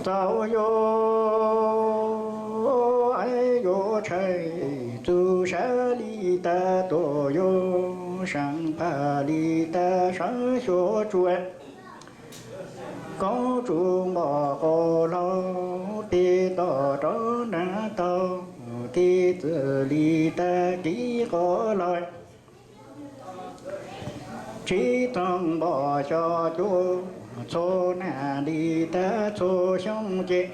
tau yuav, yuav tshais txuj sa li tag tuaj yuav seev phaj li tag sawv xyuas tsuas, koob tsuas npom qos hlau, pem toj rov nrag tau, kev txwv li tag kev qos lawm. Tsib txoog npom xyom cua, txhua nag li tag txhua xyoo ces,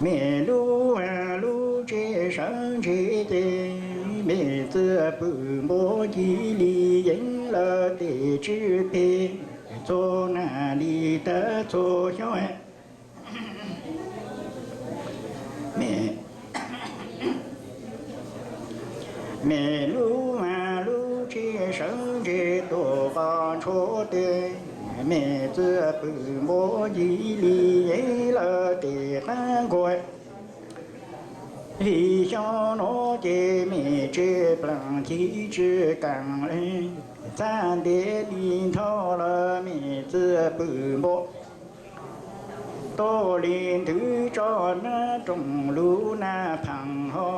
mej lub vaj lub tsev sawv ntsees ces, mej txwv pw npua ncig li yeev lawm tes tsw phem, txhua nag li tag txhua xyoo. Mej lub vaj lub tsev sawv ntsees tuaj qos ntshua tes, mej txwv pw npua ncig li yeev lawm tes qab nkuaj. Vim xyoo nuav ces mej tsev plees ci tsi kaam, txhaj ntev li ntho lawm mej txwv pw npua. Tuaj li nthwv tso nrab rooj lub naj phaam ho,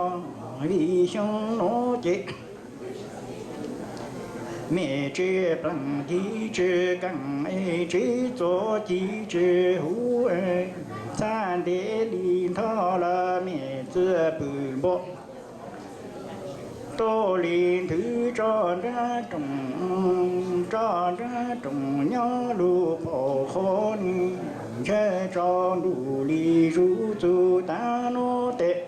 vim xyoo nuav ces mej tsev plees ci tsi kaam, tsev txuas ci tsi huv, txhaj ntev li ntho lawm mej txwv pw npua. Tuaj li nthwv tso nrab rooj, tso nrab rooj nyob lub paum qhov ni, ntshai tso ntuj li zuj txug tav nuav tes.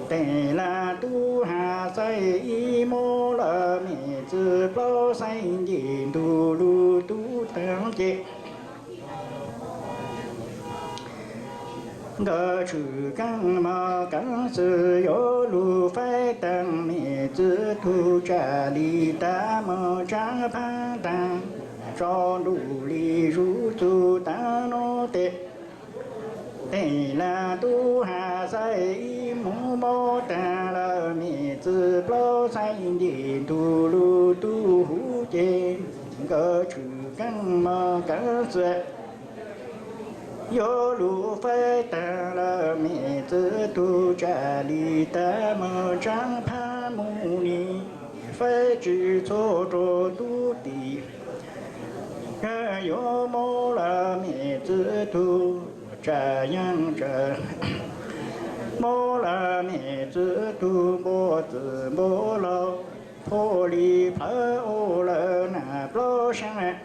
Tej laj tub has xaij ib mob lawm mej txwv plaub xaij nce ntug lug tub taag ces. Nkawd tshwm kaab mog kaab xwb yuav lug faib taag, mej txwv tug tsam li taag mog tsaab phaab taag, tso ntuj li zuj txug taag nuav tes. Tej laj tub has xaij ib mob mob taag lawm, mej txwv plaub xaij nce ntug lug tub huv ces. Nkawd tshwm kaab mog kaab xwb yuav lug faib taag lawm, mej txwv tug tsam li taag mog tsaab phaab mus ni, faib tsi txhua rua tub tim. Yuav mob lawm mej txwv tug tsam yeej tsam, mob lawm mej txwv tug npua txwv npua laug, phua li plawv ua lawm nag plaub saab.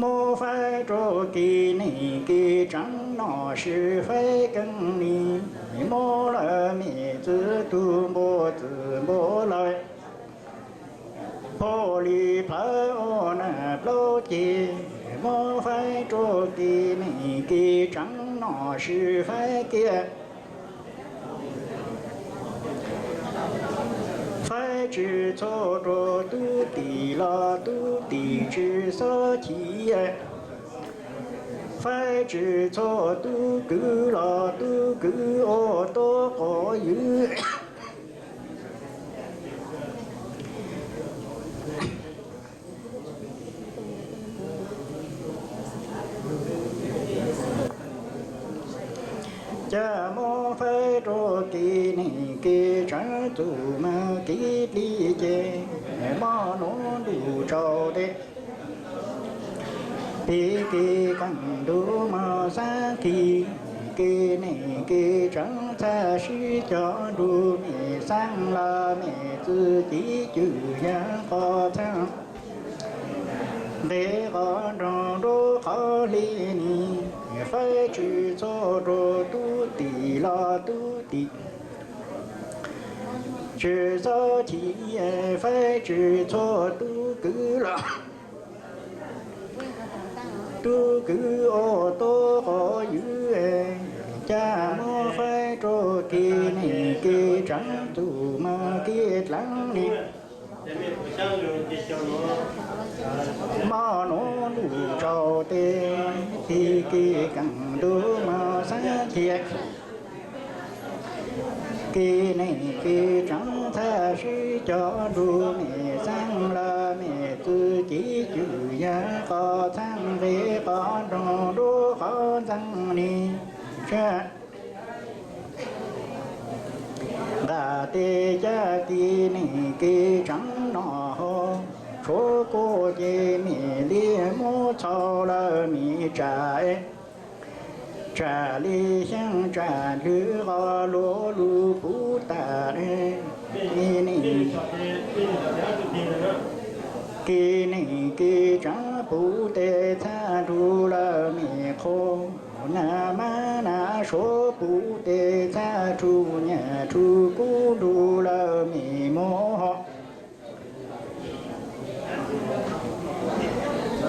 Mob faib rua kev neeg kev tsav noj sib faib keeb ni, mob lawm mej txwv tug npua txwv npua laug, phua li plawv ua nag plaub ceg. Mob faib rua kev neeg kev tsav noj sib faib kiag, faib tsi txhua rua tub tim los tub tim tsi xob chim, faib tsi txhua tub kwv los tub kwv ua tuab quav ywm. Caj mob faib rua kev neeg kev tsav txuj mag kev dlig ceg, mob nuav ntuj tsaus tes. Peb kev kaaj ntug mog xaab kis, kev neeg kev tsav txhaj sib cog nrug mej xaab lawm mej txwv cev cwm yag qhov txhaab. Ntev qhov nroog nruab qhov hli ni, faib tsi txhua rua tub tim los tub tim tsi xob chim, faib tsi txhua tub kwv los tub kwv ua tuab quav ywm. Caj mob faib rua kev neeg kev tsav txuj mag kev dlaab li, mob nuav ntuj tsaus tes. Peb kev kaaj ntug mog xaab kis, kev neeg kev tsav txhaj sib cog nrug mej xaab lawm mej txwv cev cwm qhov txheej nqis qhov nroog nruab qhov ntxeeg ni tsa nqaj teb caj kev neeg kev tseev noj haus, tshuav kuj ces mej li muab txhoj lawm mej tsam, tsam li xyeej tsam nthwv qhov luag lug puv tas kev neeg kev tseev puv tes txhaj nrug lawm mej qhov na mab na suav puv tes txhaj rhu nyaj rhu kub nrug lawm mej muab ho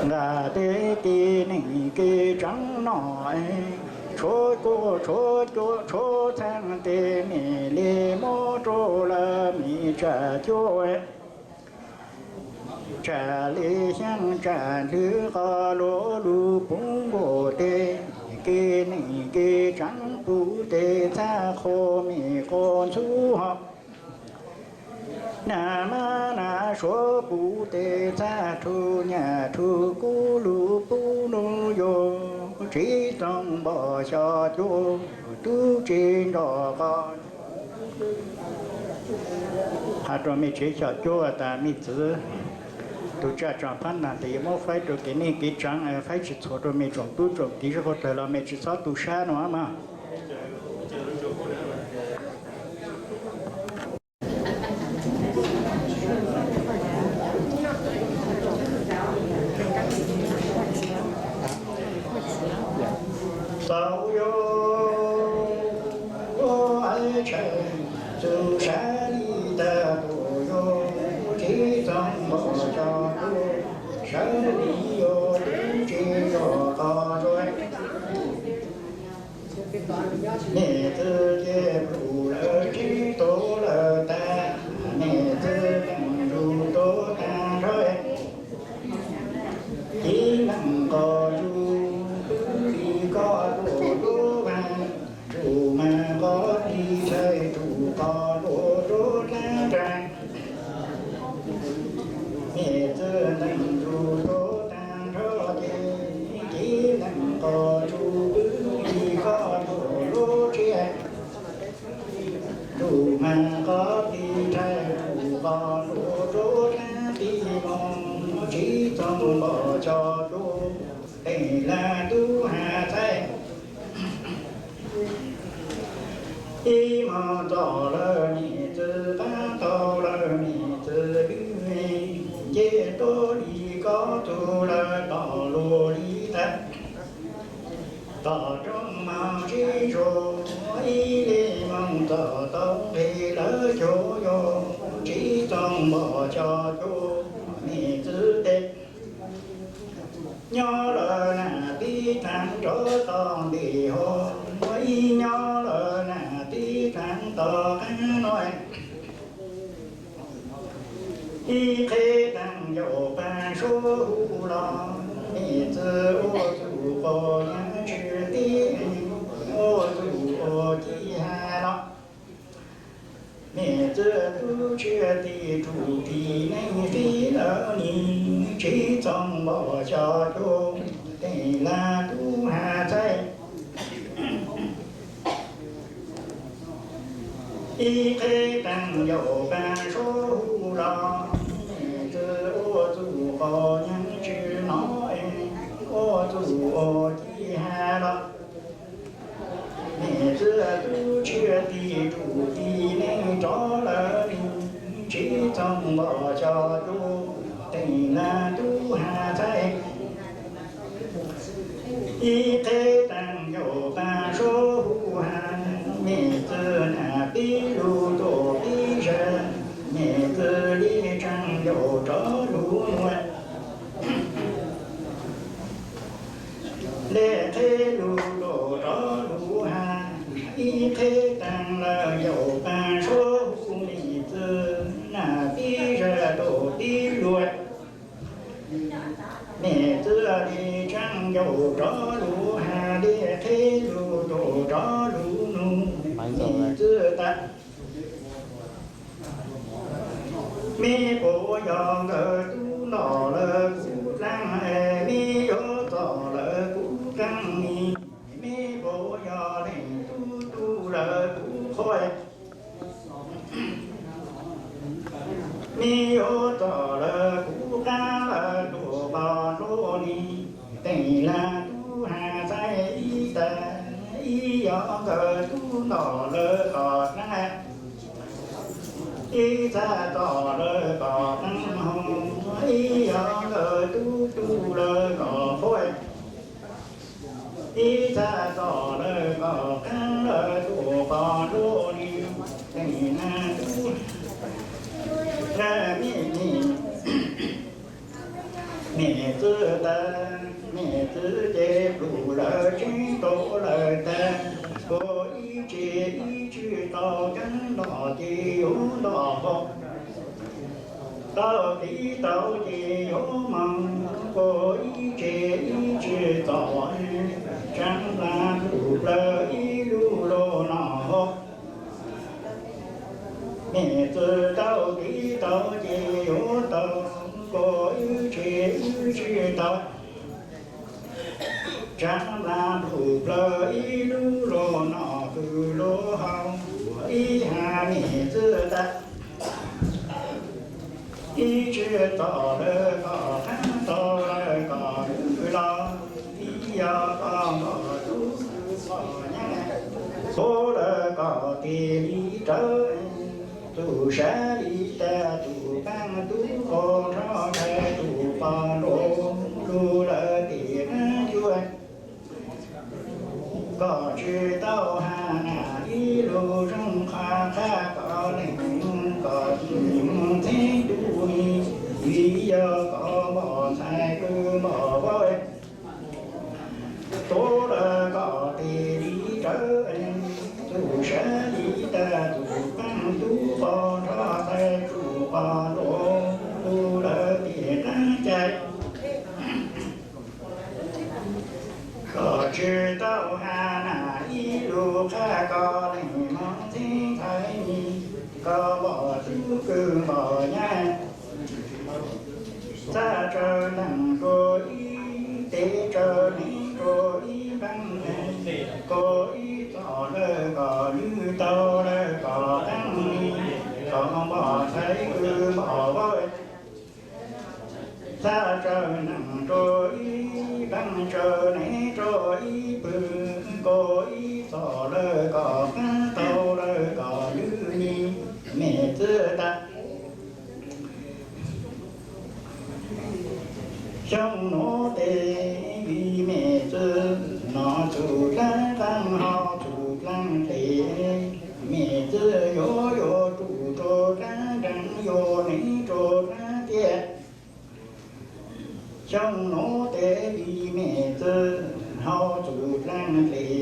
nqaj teb kev neeg kev tseev noj, tshuav kuj tshuav cua tshuav txheej tes mej li muab rua lawm mej tsam cua, tsam li xyeej tsam nthwv qhov luag lug puv nkuaj tes kev neeg kev tseev puv tes txhaj qhua mej qhua ntxhuv ho na mab na suav puv tes txhaj rhu nyaj rhu kub lug puv nuj yug tsis txoos npog xyom cua tub tsi nrog qhov Hais rau mej tsev xyom cuab tas mej txwv tus tsaj tso phab nag tes yuav muab faib rau kev neej kev tseev, faib tsis txhua rau mej tsoom tub tsoom kiv sab qhov tawg los mej tsis txhob tu sab no mas. Tau yog ua tshais txug sab li tag tus yog tsis txoos npog xyom cuab, sab li yog tub tsi yog qhov ntsuag. Mej txwv ces plum lawm tsis tu lawm tas, mej txwv leej nrug tu tag nrho. Ib leeg qhov tsuj pwb li koj tuaj tuaj vas, tsuj mas qhov plig tshais tsuj qhov tuaj tuaj dlaab dlaag. Mej txwv leej nrug tu tag nrho ces, ib leeg qhov tsuj pwb li koj tuaj lub tshia, tsuj mas qhov plig tshais tsuj qhov tuaj tuaj dlaab plig moog, tsis txoos npog xyom cuab, teem laj tub has txhais. Ib moog txog lawm mej txwv, paab tau lawm mej txwv lwj, nce tuab li koj txug lawm tom lug li tag. Tom roob moog sib zug, ib le moog txog tau nqes lawm cov yog, tsis txoos npog xyom cuab, mej txwv tes. Nyob lawm nam tib taag rov tog ntej hov, ib nyob lawm nam tib taag tog qaab nuav. Ib qheb taag yaum paag suab hu los, mej txwv ua txuj qos yaav tsw tib, ua txuj ua ci has los. Mej txwv tub tshiab tis tsuj tis neeg fib lawm ni, tsis txoos npog xyom cuab, teem laj tub has txhais. Ib qheb taag yaum paag suab hu los, mej txwv ua txuj qos yaav tsw no, ua txuj ua ci has los. Mej txwv tub tshiab tis tsuj tis neeg rov lawm ni, tsis txoos npog xyom cuab, teem laj tub has txhais. Ib qheb taag yaum paag suab hu has, mej txwv nam pib lug tuaj pib zag, mej txwv li tsaam yaum rov lug nuav. Le qheb lug tuaj rov lug has, ib qheb taag lawm yaum paag suab hu, mej txwv nam pib zag tuaj pib luag. Mej txwv li tsaam yaum rov lug has, le qheb lug tuaj rov lug nug, mej txwv tas. Mej puas yog nkawd tub noj lawm kuv dlaab? Neb yuav txom lawv kuv qab lawv tus qos nruab ni, teem lawv tub has txaij ib tag, ib yog nkawd tub ntom lawv kom dlaab, ib txhaj txom lawv kom dlaab hau, ib yog nkawd tub tu lawv kom qhuaj, ib txhaj txom lawv kom qab lawv tus qos nruab ni, teem lawv tub, mej mej mej txwv tas, mej txwv ces plum lawv tseeb tau lawm tag, kua ib tse ib tswj tau, keeb ntom ces yuav ntom hau, tau tiv tau ces yuav moog, kua ib tse ib tswj txom, tsaav nplas plum plaws ib lub lug noj hau. Mej txwv tau tiv tau ces yuav tau, kua ib tse ib tswj tau, tsaav nplas plum plaws ib lub lug noj kws lub hau, ib hab mej txwv tas, ib tswj txom lawv kom qab tau lawv kom lwj los, ib yog kom npom tub kom nyab, tub lawv kom tig li rawv, tug sab li tag tug qaab tub qos nrho, tug qos nruab lug lawv tig qaab cuag, kom tsi tau has nam ib lug zooj qha, qha kom leej moog kom tsi moog txheeb tub ni, vim yog kom npom ntxhais kws npom vaub, tub lawv kom tig li rawv, tug sab li tag tug qaab tub qos nrho, txhais tug qos nruab lug lawv tig qaab cai, kom tsi tau has nam ib lug qha kom leej moog txheeb ntxhais ni, kom npom tub kws npom nyab, txhaj tsawg neeg rua ib teg, tsawg neeg rua ib npaab, kua ib txom lawv kom lwj tau lawv kom qaab li, kom npom ntxhais kws npom vaub, txhaj tsawg neeg rua ib npaab, tsawg neeg rua ib pwg, kua ib txom lawv kom qaab tau lawv kom lwj ni, mej txwv tas. Xyoo nuav tes vim mej txwv nov txug dlaab qaab ho txug dlaab dlej, mej txwv yuav yuav tug rua dlaab nraag, yuav neeg rua dlaab tiaj. Xyoo nuav tes vim mej txwv ho txug dlaab dlej,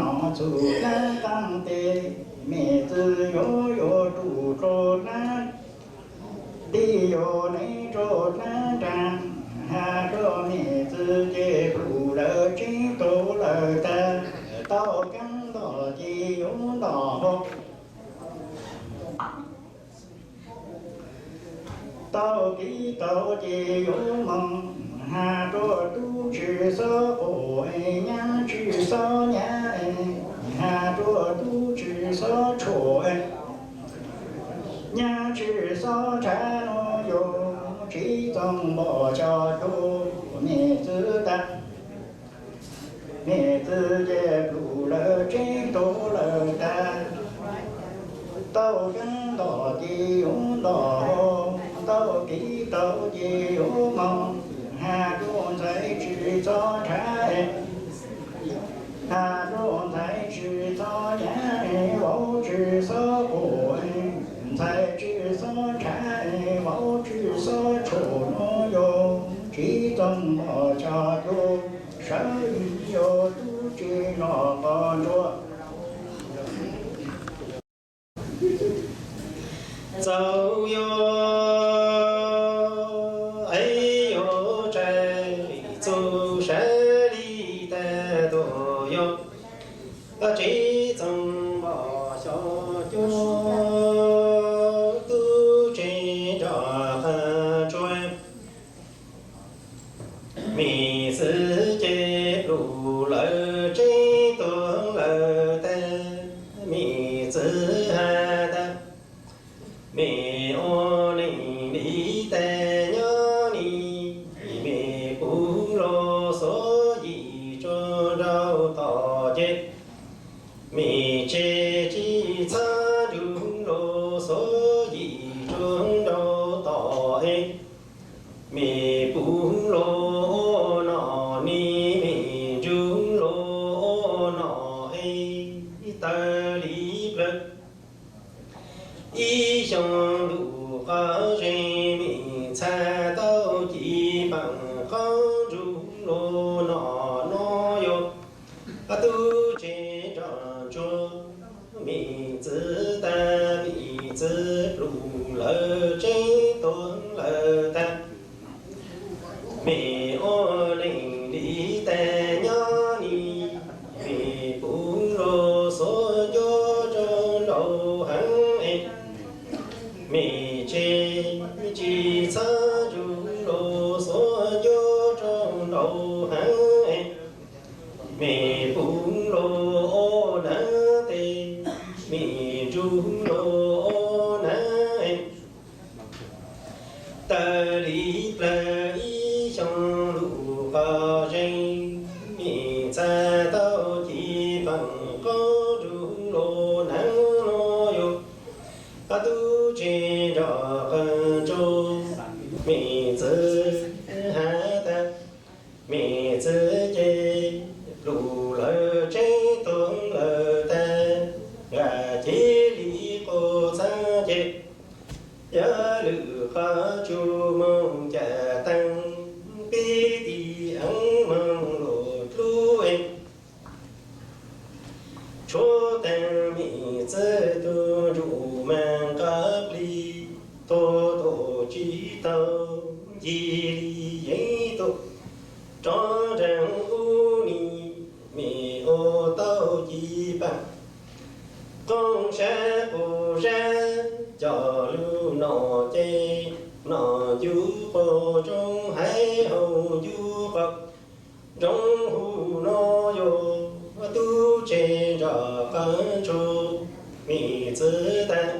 nov txug dlaab qaab tes, mej txwv yuav yuav tug rua dlaab tij, yuav neeg rua dlaab nraag, has rua mej txwv ces plum lawv tseeb tau lawm tag, tau keeb ntom ces yuav ntom hau. Tau tiv tau ces yuav moog, has rua tub tsi xob quas, nyab tsi xob nyab, has rua tub tsi xob tshuam, nyab tsi xob nrhav, nuav yog tsi txoos npom xyom cua, mej txwv tas. Mej txwv ces plum lawv tseeb tau lawm tag, tau keeb ntom ces yuav ntom hau, tau tiv tau ces yuav moog, has rua ntxhais tsi xob nrhav, has rua ntxhais tsi xob nyab, vauv tsi xob quas, ntxhais tsi xob nrhav, vauv tsi xob tshuam, nuav yog tsi txoos npom xyom cua, sawv yog tub tsi noj qos ntsuab. Txaus yog, es yog tsaig txug sawv li tag tuaj yog, tsis txoos npom xyom cua, tub tsi nrog qab ntsuab. Mej txwv ces plum lawv tseeb tau lawm tag, mej txwv tas nyob ni, me puv los xuav yim tsaug nraug tom ces, me tsev tsis txhob ntsug los xuav yim tsaug nraug tom es, me puv los no ni, me ntsug los no es, taw li plawg ib xyoos lus qhov zeeg, me txhais tau ci peem qoob ntsug los no no yog tub tsev nrog ntsuag, me txwv tas me txwv lus lawv tseeb tuag lawm tag. Me ua neej li tas nyob ni, me puv los xuav ncuab tsaug nraug heev es, me tsev tsis txhob ntsug los xuav ncuab tsaug nraug heev es, me puv los ua neeb tes, me ntsug los ua neeb es, taw li plawg ib xyoos lus qhov zeeg, me txhais tau ci peem qoob ntsug los neeb no yog tub tsev nrog qee ntsuag, me txwv has tas, me txwv ces lus lawv tseeb tuag lawm tag, nqa cia li quav txhab ces, yog lwm qhov tsua moog cas teeg, peb tig eeb moog lug dlub es, tshuav teeg me txwv tug ntsum mas nqa plig, tuag tuag tsis tau, ncig li yeeb tuaj rov nreeg ub ni, me ua tau ci peem qoob sab quas sab, cog lug nom ces nom ncuj quas nroo, haiv hauv ncuj quas nroo, hu no yog tub tsev nrog qee ntsuag, me txwv tas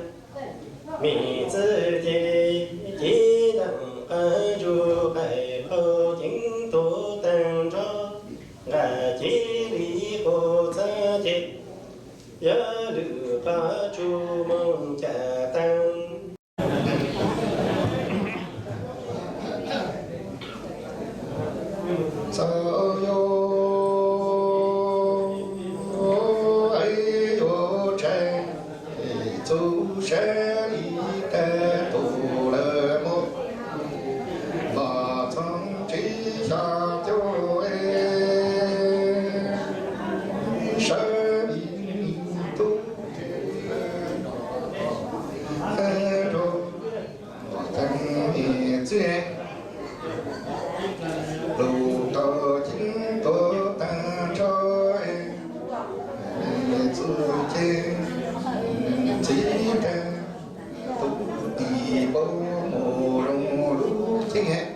me txwv ces, cev teem qee ntsuag qaim qaug ceev tuag tag nrho, nqa cia li quav txhab ces, yog lwm qhov tsua moog cas teeg, txawm yuav, yuav tshais txuj sab li tag tus lawm muab, los txog tsev xya cuaj, sawv li tub rau, ceeb txwv, lus tau ceeb tuag tag nrho, txuj ces txiv tag, tub tim pab mus zoo lub ceeb,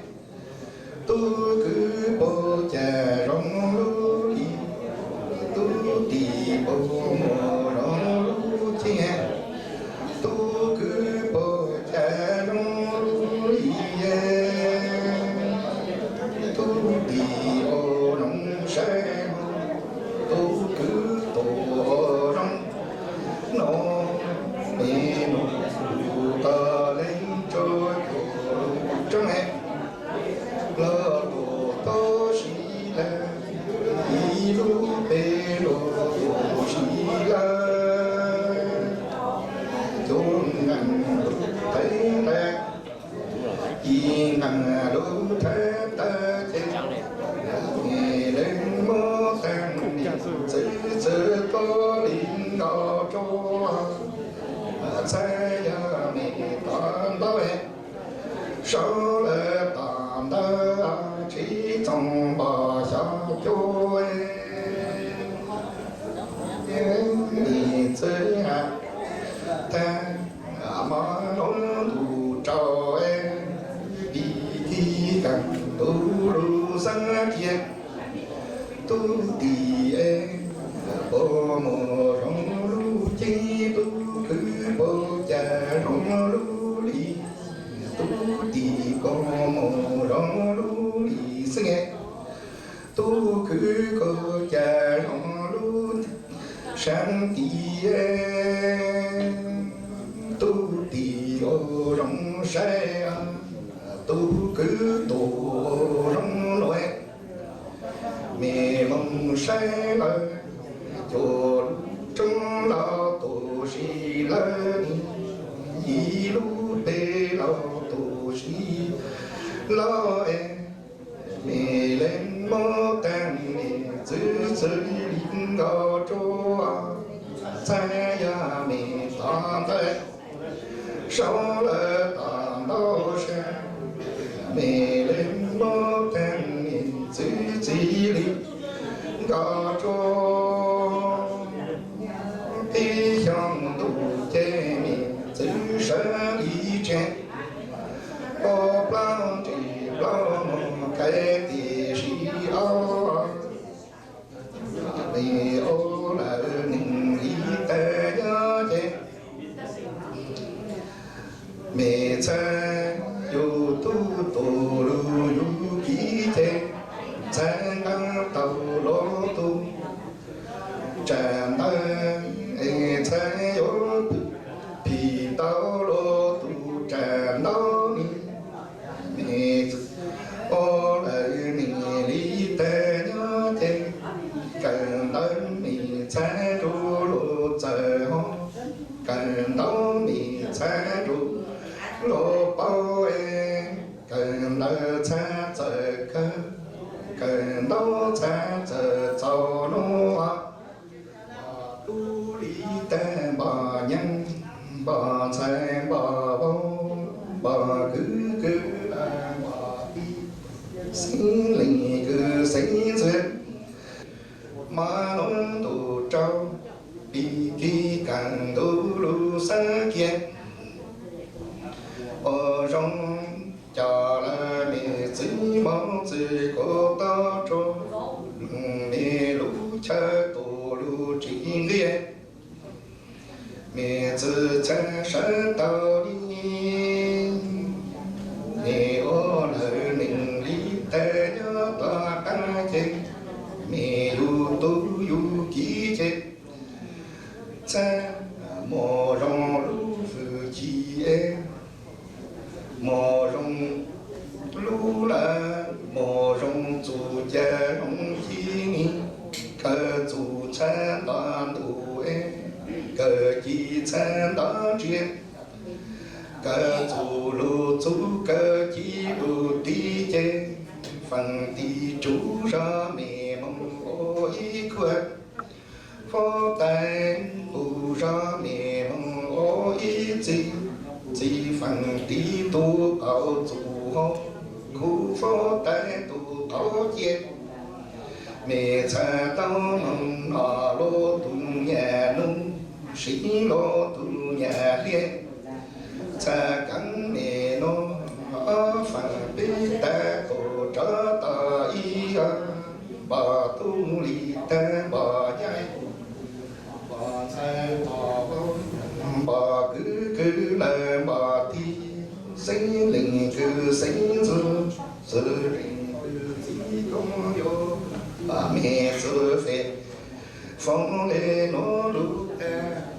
tub kwv puas cas zoo lub li, tub tim pab mus zoo lub ceeb, tub kwv puas cas zoo lub li, tub tim pab zoo saib, tub kwv tuag zoo no, me nus tau leej tso cuag lub tseeb, los tuag tau sib lawv, ib lub peb lub tuag sib lawv, cov nqees lub thaiv nqaij, ib nqees lub thaiv taw ces, leej muab teeb niam txwv txwv tuab li nkaus rau, txhais yog me tod ntaub, sau lawm tom ntawd tsis txoos npog xyov cuj, niam txwv has tag, mov lub ntuj rau, pib ib kaam tu lub xeeb tiag, tub tim es, puas mus zoo lub ceeb, tub kwv puas cas zoo lub li, tub tim Koj cas zoo lub sab tid, tub tim ua zoo saib, tub kwv tus ua zoo nuav. Mej moog saib lawm, cuag lub roob los tu si lawm, ib lub teb los tu si lawm es, mej le muab taag mej txwv txwv li nkoj rua, txhab yog mej tom ntawd, sau lawm tom ntau sab, mej le muab taag mej txwv txwv li nkoj rua. Tib xyoo ntuj ces mej txwv sawv li tsev, ua plaub ntsej plaub muag kais tib si ob, mej ua lawm neeg li tag nyob ces, mej txhab yug tub tu lug yug kiv ces, txhab nqaa tau luag tug tsam ntawd, es txhab yuav phim tau luag tug tsam ntau ni. Mej ua lawm neeg li tag nyob ces, kawm ntawv mej txhab rua luag txawj hov, kawm ntawv mej txhab rua luag paub es, kawm ntawv txhab txawj kawm, kawm ntawv txhab txawj txaus nuav. Npog tub li tag npog nyaab, npog ntxhais npog vauv, npog kwv kwv lawm npog tij, xeeb leej kwv xeeb ntxwv, maj loob ntuj rau, pib kig kaaj ntuj lug xab kiag. Ua zoo coj lawm mej txwv moog txwv kuv tau rua, mej lub chaw tu lug tsis nqia, mej txwv txhab sawv tau li. Mej ua lawm neeg li tag nyob tom qab ces, mej yug tub yug kiv ces, txhab muaj zoo lub hwj chim es, muaj zoo lub lawm, muaj zoo txuj cag zoo ci ni, kawm txuj txhab nto ntuj es, kawm ci txhab nto ntsiav, kawm txuj lug txuj kawm ci lug tij ces, feem tij tsuv zog mej moog ua ib kuaj, huab tais tsuv zog mej moog ua ib txwv, txwv feem tij tub qaug txuj hau, kuv huab tais tub qaug cia. Mej txhab tau moog noj luag tug nyaj nuj, siv luag tug nyaj hliaj, txhab kaav mej nuav ob feem peb tag kuv rov tau ib yog, npog tub li tag npog nyaab, npog ntxhais npog vauv, npog kwv kwv lawm npog tij, xeeb leej kwv xeeb ntxwv, xeeb leej kwv txwv koob yuav, mej txwv fem foob le nuav lug tag.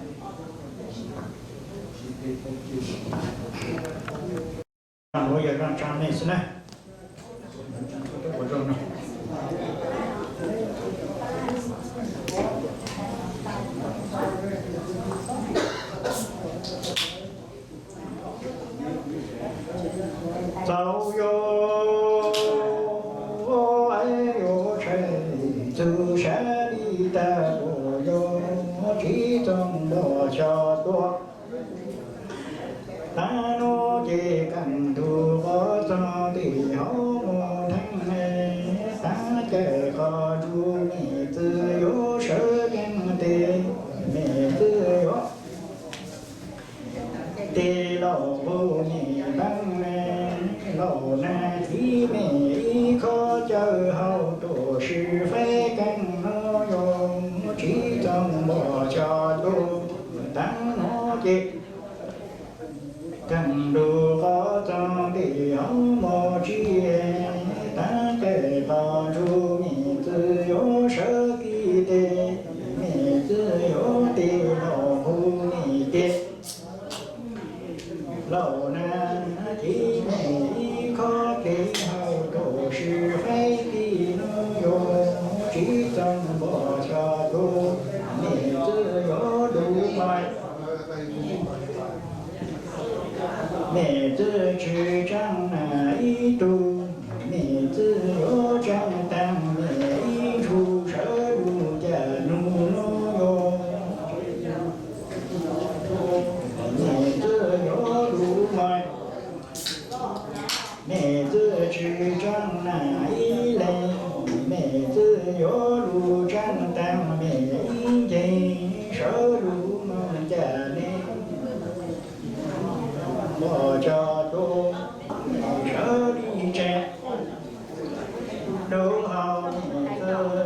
Txaus yuav, yuav tsheej txug sab li tag, yuav tsib txoog npog xyos tuaj. Tav nuav ces kaaj ntug qhov txog tim hauv mus theej, tav caij qhov ntsug mej txwv yuav sawv keeb tes, mej txwv yuav tes lauj qub mej npaab, lauj nag txiv mej ib khob cawv hau, tuam sis faib keeb nuav yuav tsib txoog npog xyos tuaj. Tav nuav ces kaaj ntug qhov txog tim hauv mus tsib, tav caij qhov ntsug mej txwv yuav Mem txwj tsis tseeb na ib leeg, mem txwj yuav lus tseeb tag mem ib nceg, sawv lus mus cas ne pom cog tuag, mem sawv li tsev lub hau mem txwj,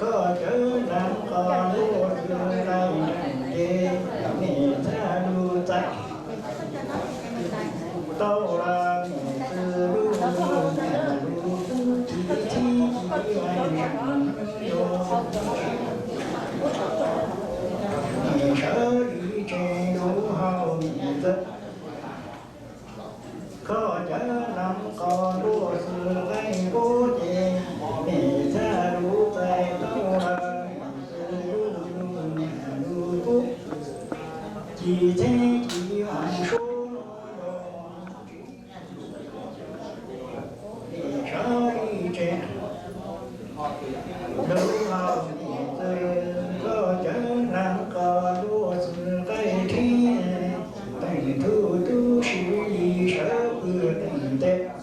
koj cawv ntawv qos luaj xwb nqaij nrees ces, mem txhaj lus txais tau los mem txwj lub, mem lus tub ci txhib ci vaj zeem yog, mem sawv li tsev lub hau mem txwj, koj cawv ntawv qos luaj xwb nqaij npub ces, mem txhaj lus txais tau los mem txwj lub, mem lus tub ci txhib ci vaj suab sawv li tsev lub hau mem txwj, koj cawv ntawv qos luaj xwb nqaij rhib, teem thuj tub si li sawv pw teem tes,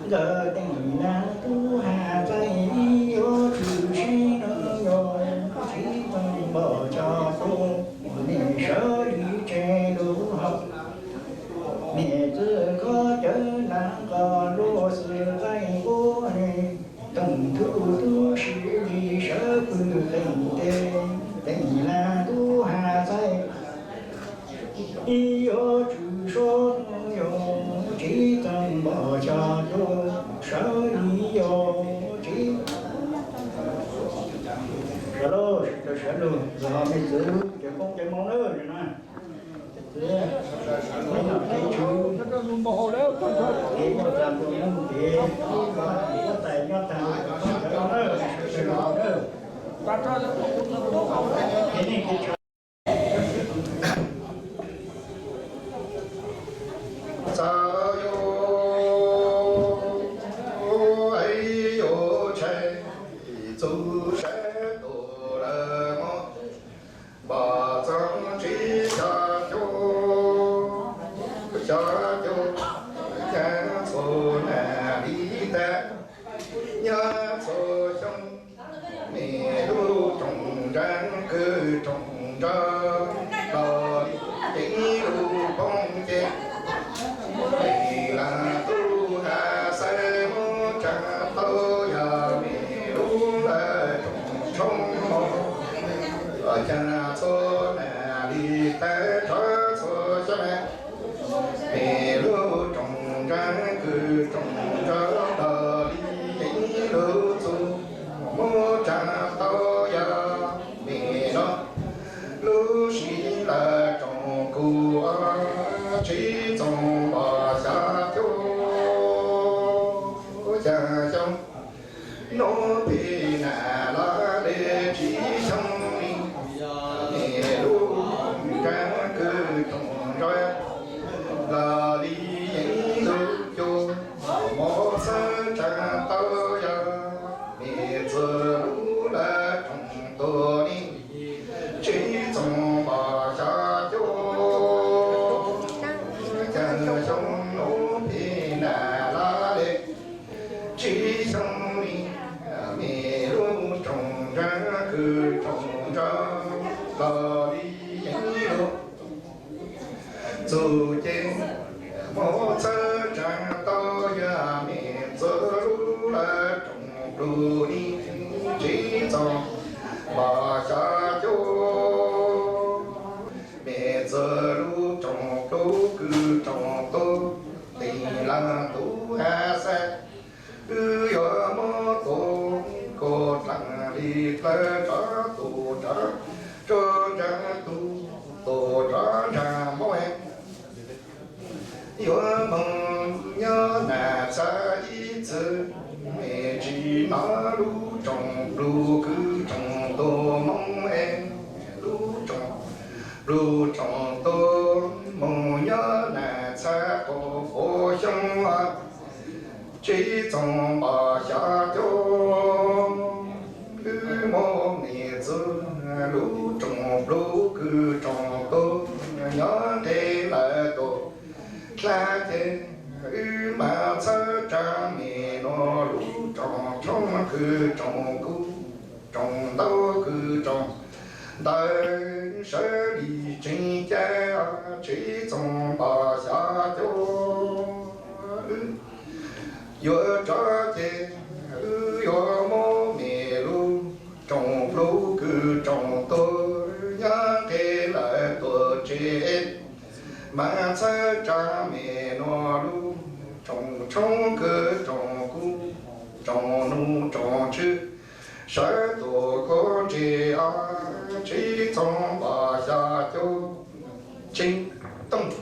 nkawd teem nag tub has txaij ib yuav tswm seb no yog tsis txoos npom cog tuag, mem sawv li tsev lub hau mem txwj, koj cawv ntawv qos luaj xwb nqaij npub, teem thuj tub si li sawv pw teem tes, teem nag tub has txaij ib yuav tswm seb no yog tsis txoos npom cog tuag, sawv li yog tsis sawv lug, sawv lug, los mem txwj cawv koob cawv moo na, mem nom kev tswv, kev muaj txag ntuj nub kev, huab tais nyob tag, sawv los na, sawv los na, kev neej kev tsav. Txawm yuav, yuav tshee txuj sab tus lawm mog, npam txoov tsib xya caum, xya caum, nyob txhua nam li tag, nyob txhua xyoo. Mem lub rooj ntseeg kwv rooj ntseeg los li yeej lub phooj ywg, mem leej tub has xaib muab tsa tau yog mem lub lawv rooj tshoob mog, los cas txhua nam li tag tso txhua xyoo. Mem lub rooj ntseeg kwv rooj ntseeg los li yeej lub txuj muab tsa tau yog mem no lub sij lawv rooj kuv tsib txoov npam xya caum, xya caum. Hnub pib nam laj li tsib xyoo li, mem lub rooj ntseeg kwv rooj ntseeg los li yeej lub cuab muab txhawb tsa tau yog mem txwv lub lawv rooj tuag li tsib txoov npam xya caum, xya caum. Hnub pib nam laj li tsib xyoo li, mem lub rooj ntseeg kwv rooj ntseeg los li yeej lub txuj ces muab txhawb tsa tau yog mem txwv lub lawv rooj pluj li tsib txoov npam xya caum. Mem txwv lub rooj pluj kwv rooj tuag, tij laug tub has xaib wb yuav muab tua, kuv dlaag li plawv rov tus rov tsuag ntsa tus, tus rov ntsa mob. Yuav moog nyob nam txhab ib txwv, mem tsis nov lub rooj pluj kwv rooj tuag moog es, lub rooj pluj rooj tuag moog nyob nam txhab qaum pua xyoo tsib txoov npam xya caum. Wb muab mem txwv lub rooj pluj kwv rooj tuag nyob nqe lawv tuaj dlaab ces, Wb mas txhawb tsa me no lub tsoom tshoob kwv tsoom kub, tsoom ntaub kwv tsoom ntawv, sawv li tseeb caj tsev txoos npam xya caum. Wb yuav rov ces wb yuav muab me lub tsoom plub kwv tsoom tuag nyob qe lawm tuam tsev. Mas txhawb tsa me no lub tsoom tshoob kwv tsoom kub, tsoom nuj tsoom tswv, sawv tuam kob tsev ob tsev txoos npam xya caum tseeb tooj.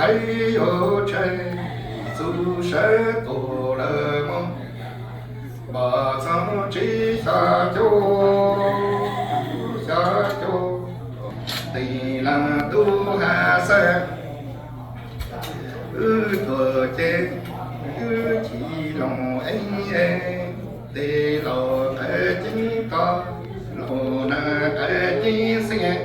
Ais yuav tshee txu sawv tuam lawm mog, npam txoos tsev xya caum, xya caum, tes leej tub has xav. Wb tuam ces wb chim loos eeb eeb, tes laus qawv ceeb toj, laus nas qawv ceeb xeeb.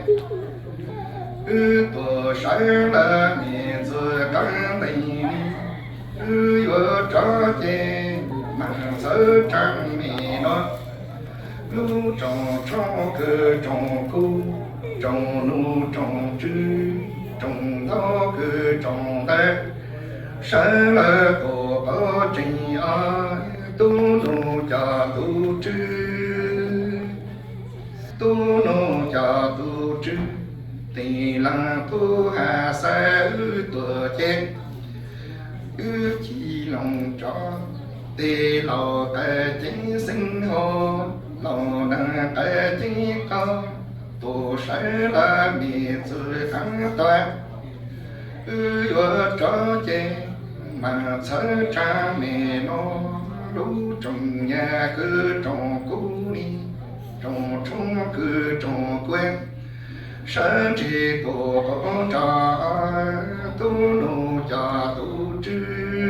Wb tuam sawv lawm me txwv qab ntees li, wb yuav rov ces mas txhawb tsa me no lub tsoom tshoob kwv tsoom kub, tsoom nuj tsoom tswv, tsoom ntaub kwv tsoom ntawv, sawv lawm tuam kob tsev ob, tub nuj coj tub tswv, tub nuj coj tub tswv, tes leej tub has xav. Wb tuam ces wb chim loos rov, tes laus qawv ceeb xeeb ho, laus nas qawv ceeb qoj, tuam sawv lawm me txwv qab toj. Wb yuav rov ces mas txhawb tsa me no lub tsoom nyab kwv tsoom kub li, tsoom tshoob kwv tsoom kuv, sawv ntseg tuam kob rov, tub nuj coj tub tswv.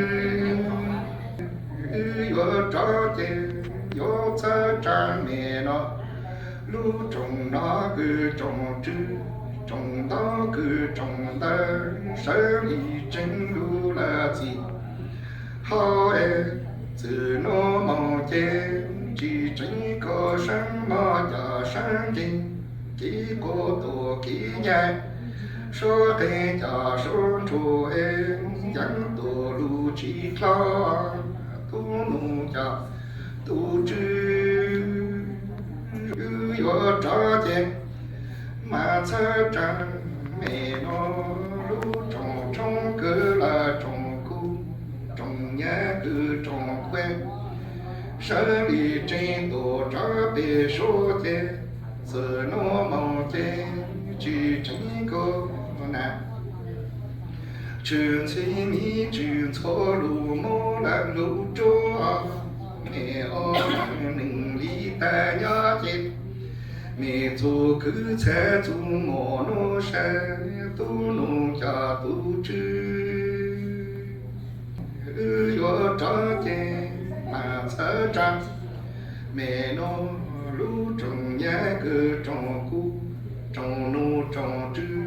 Wb yuav rov ces yuav txhawb tsa me no lub tsoom ntaub kwv tsoom tswv, tsoom ntaub kwv tsoom ntawv, sawv li tseeb lub laj txim hau es, txwm nuj moo ces tsis tseeb koj sab mog cov sab nceeg, ces koj tuam kev nyaij, suab qeej cov suab nruas es, yeeb tuam lub tsis dlhau, tub nuj coj tub tswv. Wb yuav rov ces mas txhawb tsa me no lub tsoom tshoob kwv lawm tsoom kub, tsoom nyab kwv tsoom kuv, sawv li tseeb tuam rov pem suab ces, txwm nuj moo ces tsis tseeb koj nas, tshwm ntxhi miv tshwm ntxhuav lus mob lawm lub tsuab, me ob leeg neeg li tag nyob ces, me txuj khwv txhaj txuj mos nuj sab, tub nuj coj tub tswv. Wb yuav rov ces mas txhawb tsa me no lub tsoom nyab kwv tsoom kub, tsoom nuj tsoom tswv,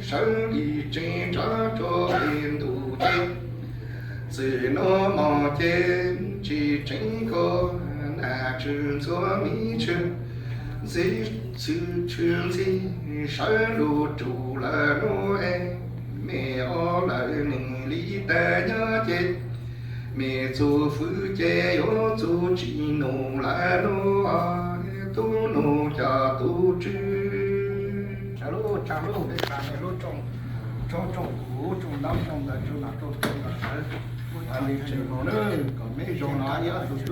sawv li tseeb rov rau pem ntuj ces, txwm nuj moo ces tsis tseeb koj nas, tshwm ntxhuav miv tshwm ntxhi, tshwm ntxhi sawv lub tsuab lawm nuj es, me ob leeg neeg li tag nyob ces, me txuj fwj ces yuav txuj tsis num lawm nuj, tub nuj coj tub tswv. Tsa lub, tsa lub, peb tsa me lub tsoom, tsoom kuv tsoom ntaub tsoom ntawv tsoom nas tsoom tswv kom sawv, kom me zoo no yog tus